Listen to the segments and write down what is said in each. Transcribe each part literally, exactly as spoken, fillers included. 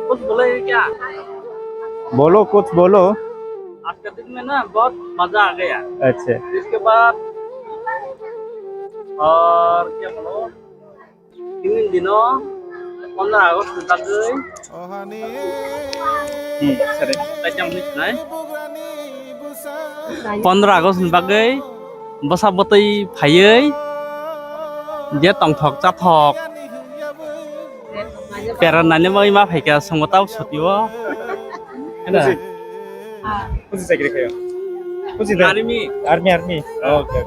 कुछ बोलो ये क्या? बोलो, कुछ बोलो। आज का दिन में ना बहुत मजा आ गया। अच्छा। इसके बाद और क्या बोलो, तीन दिन दिनों पंद्रह अगस्त तक। Hmm, sorry. Taicham hwnwi sinai. Pondro August ni bagwi bwsa bwtwi phaiwi je tongthok chathok pera nainwi bagwi ma phaikha, chwngbo tabuk sotio. Kuchi chakri khayo. Kuchi da? Army. Army, army. Okay, okay.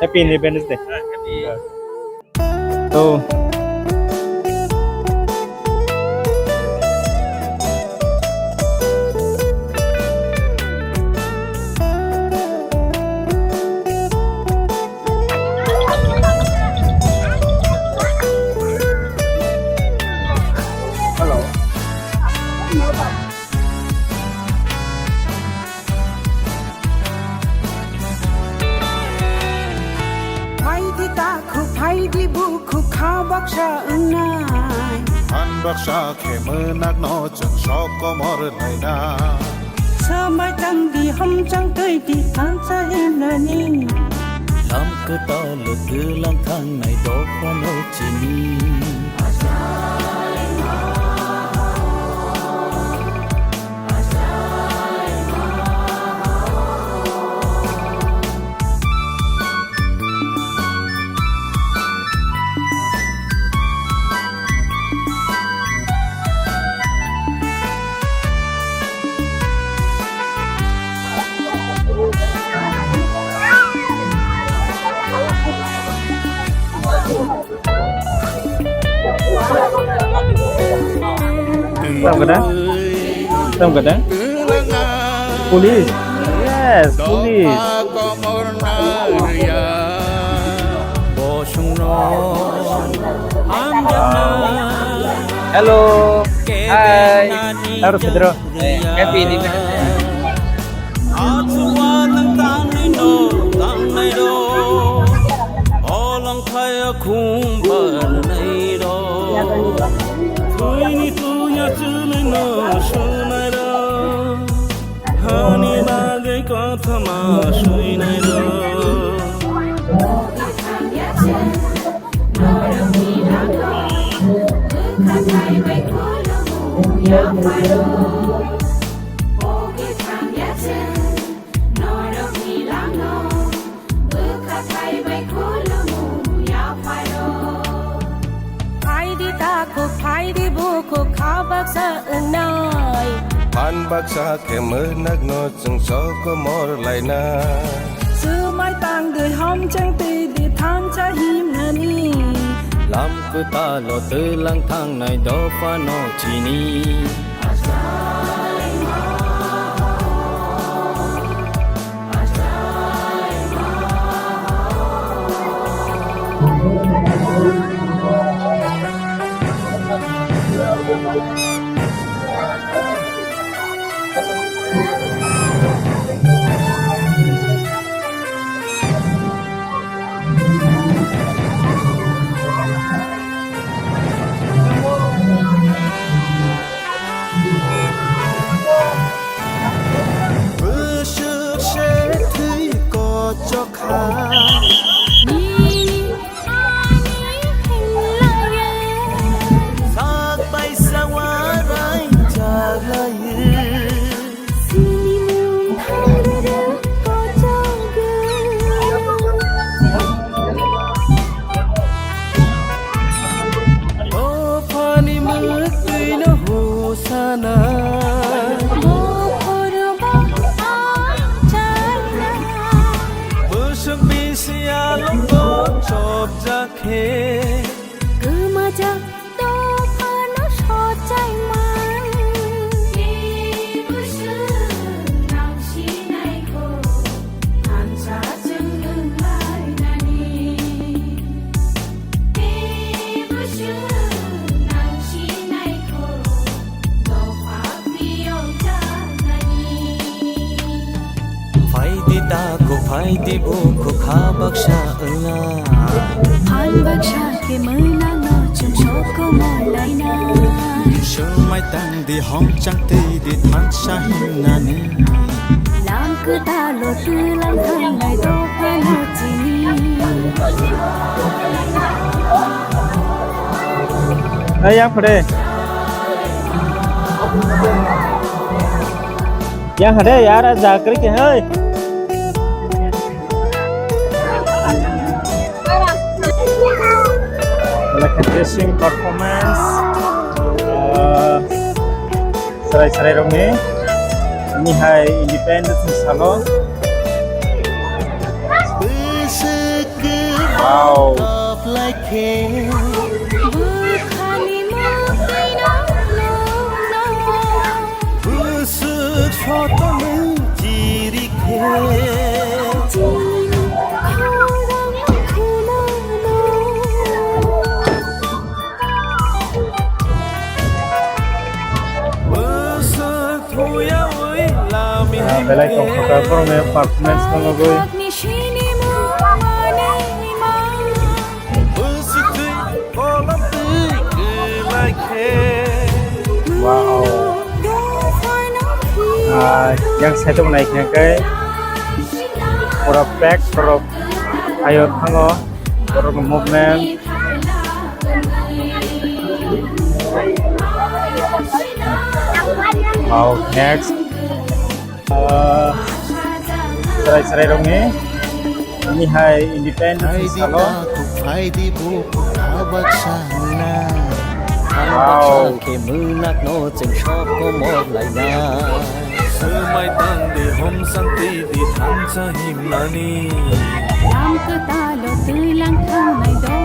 Happy Independence Day. Happy. To. Hello. Phaidi takhuk, phaidi bukhuk, kha baksa wngnai. Phan baksa khe mwnakno chwng sok komor lainai. Swmai tangdi, hamchang twidi, thansa himnani. Lam kwtal twlang thangnai dophano chini. Tamo kada? Tamo kada? Police. Yes, police. Hello. Hi. Harus, Pedro. Happy Independence Day. Achuwa nang tangnai no tangnai ro, olang phaya khum barnai ro. Thwini tuya chwlwi no sunai ro, hani bagwi kothoma suinai ro. Phaidi takhuk, phaidi bukhuk, kha baksa wngnai. Phan baksa khe mwnakno chwng sok komor laina. Swmai tangdi, hamchang twidi, thansa himnani. Lam kwtalo twlang thangnai dophano chini. Bwswk se thwi kochok kha. Nini ani hinlaya. Sak bai sawa rai chaklaya. Sinimung thangrwrwk kochogwi. O phani mwktwino hosana. Bokhorogo ang chaina. Bwswk Ta kok phai di bo kok ha baksa wngna. Phan baksa khe mwna no chwng sok ko mo laina. Swngmai tang di hom chang twi di thansa himnani. Lam kwtal o twlang thangnai dopha no chini. Hey, yang phade. Yang hade yar, a jakri ke hai. Like a dressing performance. Uh, serai serai rokni. Ini hai independence ni salo. Wow. Bwkhani mwtwi no nung nung. Bwswk sotoni chiri khe. Chini khorang khwnano. Bwswk thuyaui lami Ah, belai tongthokar borokni performance no nugui. Bwkhakni sinimung manwi ma. Wow. Ah, yang side o nai khe khe pura pack borok ayo thango, borok movement. Wow, next. Ah, serai serai rokni ini hai independence ni salo. Hai di bu khabak sana. Wow. Khe mwnak no chwng sok komor laina. Swmai tang di hom santi di thansa himnani. Lam kwtal o twlang thangnai do.